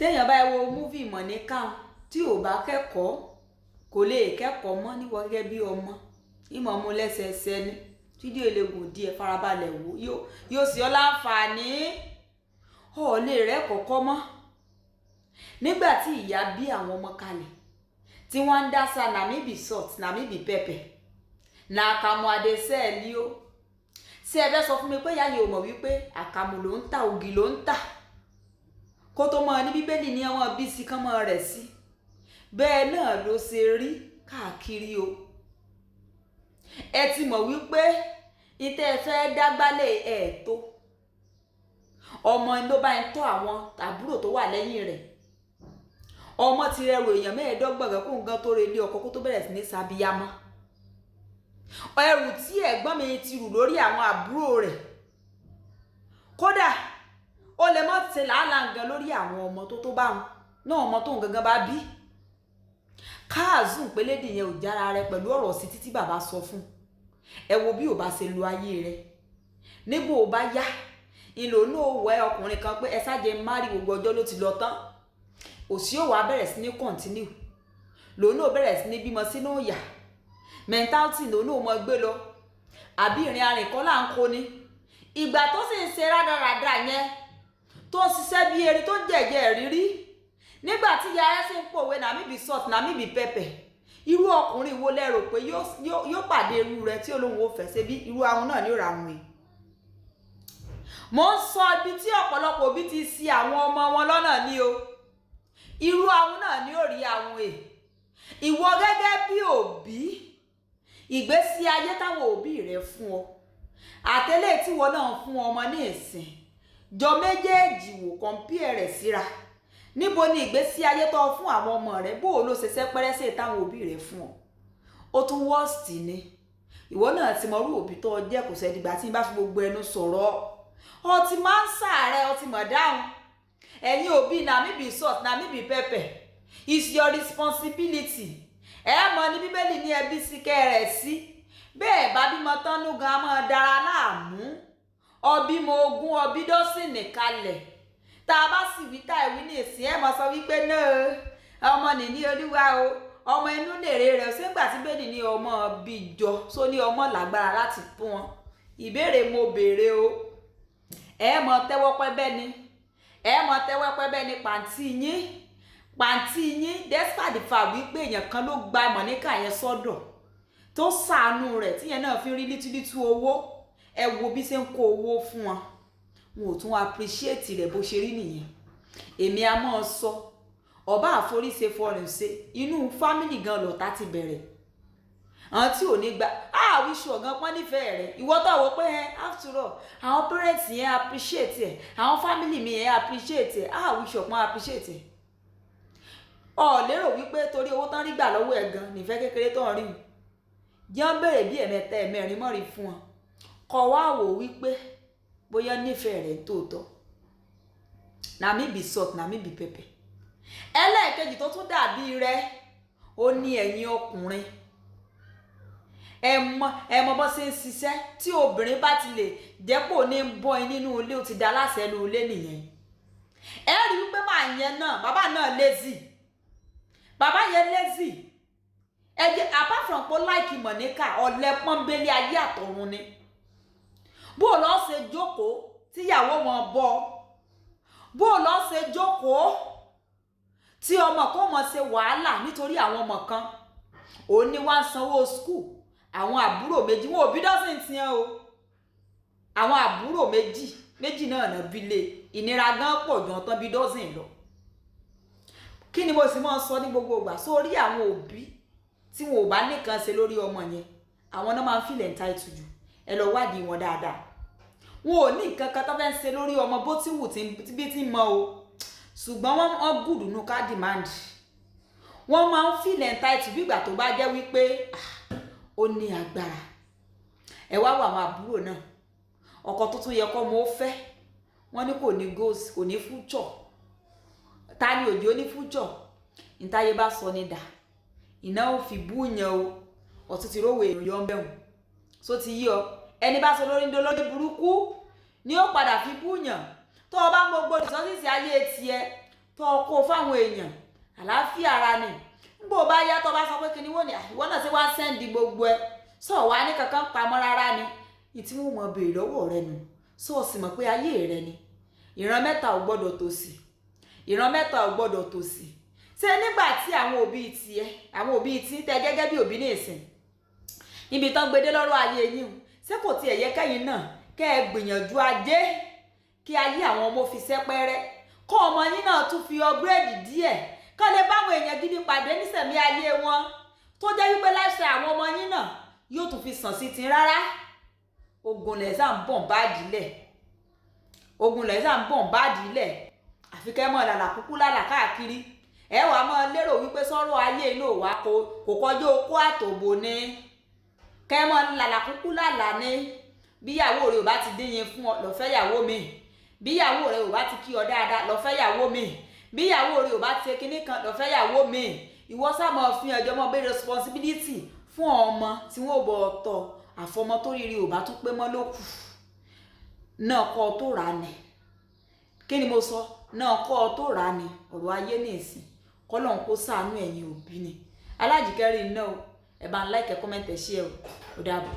Téèyàn bá wo movie Mọ̀níkà tí ò bá kẹ́kọ̀ọ́, kò lè kẹ́kọ̀ọ́ mọ́ níwọ gẹ́gẹ́ bí ọmọ. Ìmọ̀ mú lẹ́sẹẹsẹ ni. Fídíò lè gùn díẹ̀, farabalẹ̀ wò, yóò sì ọ́ láǹfààní. O ò lè rẹ́ kọ̀ọ̀kan mọ́. Nígbà tí ìyá bí àwọn ọmọ kalẹ̀, tí wọ́n ń dásà na me be salt, na me be pepper, na àkàmù I dey sell o. Ṣé ẹ fẹ́ sọ fún mi pé ìyá yìí ò mọ̀ wípé àkàmù ló ń tà, ògì ló ń tà? Kó tó mọ̀ ní Bíbélì ní ọmọ bí sí kán mọ́ rẹ̀ sí. Bẹ́ẹ̀ náà ló ṣe rí káàkiri o. Ẹ ti mọ̀ wípé ìtẹ́ ẹ fẹ́ dágbálẹ̀ ẹ̀ tó. Ọmọ ló bá ń tọ́ àwọn àbúrò tó wà lẹ́yìn rẹ̀. Ọmọ ti rẹrù èèyàn 25 gan kó nǹkan tó re ilé ọkọ kó tó bẹ̀rẹ̀ sí ní ṣàbíyamọ. Ẹrù tí ẹ̀gbọ́n mi ti rù lórí àwọn àbúrò rẹ̀. Kódà ó lè mọ́ ṣe làálàá gan lórí àwọn ọmọ tó tó bá wọn náà, ọmọ tó ń gangan bá bí. Káàzùn pélédì yẹn ò jára rẹ pẹ̀lú ọ̀rọ̀ sí títí bàbá sọ fún. Ẹ wo bí ò bá ṣe lo ayé rẹ. Níbo ò bá yá, ìlò náà wẹ ọkùnrin kan pé ẹ ṣáàjẹ márì, gbogbo ọjọ́ ló ti lọ tán. Òsì ò wá bẹ̀rẹ̀ sí ní continue. Lòun náà bẹ̀rẹ̀ sí ní bímọ sínú ìyà. Mentality lòun náà mọ gbé lọ. Àbí ìrìn arìn kọ́ là ń kó ni. Ìgbà tó sì ń ṣe rádaràda yẹn, tó ń ṣiṣẹ́ bí erin, tó ń jẹ̀jẹ̀ rírí. Nígbà tí ìyá rẹ̀ sì ń pòwe na me be salt, na me be pepper. Irú ọkùnrin wo lẹ rò pé yóò pàdé irú rẹ̀ tí olóhùn ó fẹ́ ṣe bí irú ahun náà ní ó ra àwọn èèyàn? Mo ń sọ ibi tí ọ̀pọ̀lọpọ̀ òbí ti ṣì àwọn ọmọ wọn lọ́nà ni o. Irú ahun náà ni ó rí àwọn è. Ìwọ gẹ́gẹ́ bí òbí, ìgbésí ayé táwọn òbí rẹ fún ọ, àtẹlẹ́ tí ìwọ náà fún ọmọ ní ìsìn, jọ méjèèjì wò, compare rẹ̀ síra. Níbo ni ìgbésí ayé tó fún àwọn ọmọ rẹ, bó o ló ṣe sẹ́pẹ́rẹ́ sí táwọn òbí rẹ fún ọ? Ó tún worst ni. Ìwọ náà ti mọrú òbí tó jẹ́, kò sẹ́dìgbà tí n bá fi gbogbo ẹnu sọ̀rọ̀. Ọ ti máa ń sàárẹ̀, ọ ti mọ̀ dáhùn. Ẹ̀yin òbí, na me be salt, na me be pepper, it's your responsibility. Ẹ mọ̀ ní Bíbélì ní ẹbí sí kẹ́ rẹ̀ sí. Bẹ́ẹ̀ bá bímọ tán nú gan, a máa dára láàmú. Ọbímọ 20, ọbí dọ́sìnì kalẹ̀. Tá a bá sì wí tá ìwí ní ìsìn, ẹ mọ̀ sọ wípé náà ọmọ nìní Olúwa o, ọmọ inú lèrè rẹ̀. Ṣégbà tí bẹ́ẹ̀ ní ọmọ bí jọ só ní ọmọ lágbára láti fún wọn? Ìbéèrè mo béèrè o. Ẹ mọ̀ tẹ́wọ́ pẹ́ bẹ́ẹ̀ ni, ẹ mọ̀ tẹ́wọ́ pẹ́ bẹ́ẹ̀ ni. Pàǹtí yín, pàǹtí yín, despite the fact wípé èèyàn kan ló gba Mọ̀níkà yẹn sọ́dọ̀, tó ṣàánú rẹ̀, tíyẹn náà fi rí lítúlítú owó. Ẹ wo bí ṣe ń kó owó fún wọn, wọn ò tún appreciate rẹ̀. Bó ṣe rí nìyẹn. Èmi a máa sọ, ọba àforíṣe fọrùn ṣe, inú family gan lọ̀tá ti bẹ̀rẹ̀. Àwọn tí ò ní gba àwíṣọ ọ̀gán pọ́n nífẹ̀ẹ́ rẹ̀. Ìwọ tó wò pé ẹ after all, àwọn parents yẹn appreciate ẹ, àwọn family mi yẹn appreciate ẹ, àwíṣọ pọ́n appreciate ẹ. Ọ lérò wípé torí owó tán rí gbà lọ́wọ́ ẹ̀ gan nífẹ̀ẹ́ kékeré tó ń rí jẹ́ ń bèrè bí ẹ̀mẹ́ta ẹ̀mẹ́rin mọ́rin fún wọn, kọ́ wá wò wípé bóyá nífẹ̀ẹ́ rẹ̀ tòótọ́. Na me be salt, na me be pepper. Ẹlẹ́ẹ̀kejì tó tún dàbí rẹ̀, ó ní ẹ̀yin ọkùnrin. Ẹ mọ bó ṣe ń ṣiṣẹ́. Tí obìnrin bá ti lè jẹ́pò ní ń bọ́ ẹ nínú ilé, ó ti da aláṣẹ nínú ilé nìyẹn. Ẹ rí wípé màá yẹn náà, bàbá náà lazy, bàbá yẹn lazy. Ẹ jẹ́ apart from pé like Mọ̀níkà, ọ̀lẹ pọ́nbélé ayé àtọ̀run ni. Bó o lọ ṣe jókòó tíyàwó wọn bọ, bó o lọ ṣe jókòó tí ọmọ kan mọ̀ ṣe wàhálà nítorí àwọn ọmọ kan, òun ni wọ́n á sanwó school àwọn àbúrò méjì. Wọn ò bí dọ́sìn tiẹ̀ o, àwọn àbúrò méjì méjì náà náà bí lé. Ìnira gan pọ̀ jù tán bí dọ́sìn lọ. Kí ni mo sì máa ń sọ ní gbogbo ìgbà? Sórí àwọn òbí tí wọn ò bá nìkan ṣe lórí ọmọ yẹn, àwọn náà máa ń feel entitled jù. Ẹ lọ wádìí wọn dáadáa. Wọn ò ní nǹkan kan tó fẹ́ ń ṣe lórí ọmọ bó ti wù bí tí mọ o, ṣùgbọ́n wọ́n gùdù nù ká demand. Wọ́n máa ń feel entitled bí ìgbà tó bá jẹ́ wípé ó ní agbára. Ẹ wá wọ àwọn àbúrò náà, ọkọ tó tún yẹ kọ́ mọ́ ó fẹ́, wọ́n ní kò ní goals, kò ní future. Ta ni òjò ní future? Ntáyé bá sọ ní dà, iná ò fi búyàn o. Ọ̀tún ti rówó èèyàn yọ ń bẹ̀wọ̀n so ti yí ọ. Ẹni bá sọ lórí lórí burúkú ni ó padà fi búyàn. Tó o bá ń gbogbo ìsọ́sísì ayé tiẹ̀ Tó o kó fáwọn èèyàn, àlàáfíà ara ni. Nígbà ó bá yá, tó bá sọ pé kíni wọ́n ní ìwọ náà ṣe wá send gbogbo ẹ sọ wá ní kankan pamọ́ rárá ni. Ìtí wọ́n mọ̀ béèrè lọ́wọ́ rẹ nù. Sọ sì mọ̀ pé ayé rẹ ni. Ìran mẹ́ta ò gbọ́dọ̀ tòṣì, ìran mẹ́ta ò gbọ́dọ̀ tòṣì. Ṣé nígbà tí àwọn òbí tiẹ̀, àwọn òbí tí tẹ gẹ́gẹ́ bí òbí ní ìsìn níbi tán gbedé lọ́rọ̀ ayé yín o, ṣé kò tiẹ̀ yẹ kẹ́yìn náà kẹ́ ẹ gbìyànjú ajé kí ayé àwọn ọmọ fi sẹ́pẹ́rẹ́, kó ọmọ yín náà tún fi upgrade díẹ̀, kán lè báwọn èèyàn gidi pàdé nísẹ̀mí ayé wọn, tó jẹ́ wípé láìsẹ̀ àwọn ọmọ yín náà yóò tún fi sàn sí ti rárá? Ogun lẹ́sà ń bọ̀n báàdì lẹ̀, ogun lẹ́sà ń bọ̀n báàdì lẹ̀, àfi kẹ́ mọ́ làlà kúkú làlà káàkiri. Ẹ wàá mọ́ lérò wípé sọ́rọ̀ ayé inú wa kò kọjú okó àtòbò ni, kẹ́ mọ́ làlà kúkú làlà ni. Bíyàwó rẹ ò bá ti dín fún ọ, lọ fẹ́ yàwó mi. Bíyàwó rẹ ò bá ti kí ọ dáadáa, lọ fẹ́ yàwó mi. Bíyàwó rẹ ò bá ti ṣe kinní kan, lọ fẹ́ yàwó mi. Ìwọ sá mọ́ fi ọjọ́ mọ́ bẹ responsibility fún ọmọ tí wọ́n ò bọ̀ ọ̀tọ̀ àfọmọ tó rírí ò bá tún pé mọ́ ló kù náà kọ́ ọ tó rà ní. Kí ni mo sọ náà? Kọ́ ọ tó rà ní. Ọ̀rọ̀ ayé ní ìsìn, kọ́lọ́n kó ṣàánú ẹ̀yin òbí ni. Alájìkẹ́rì náà o. Ẹ bá ń like, comment, ẹ share o. Ó dàbọ̀.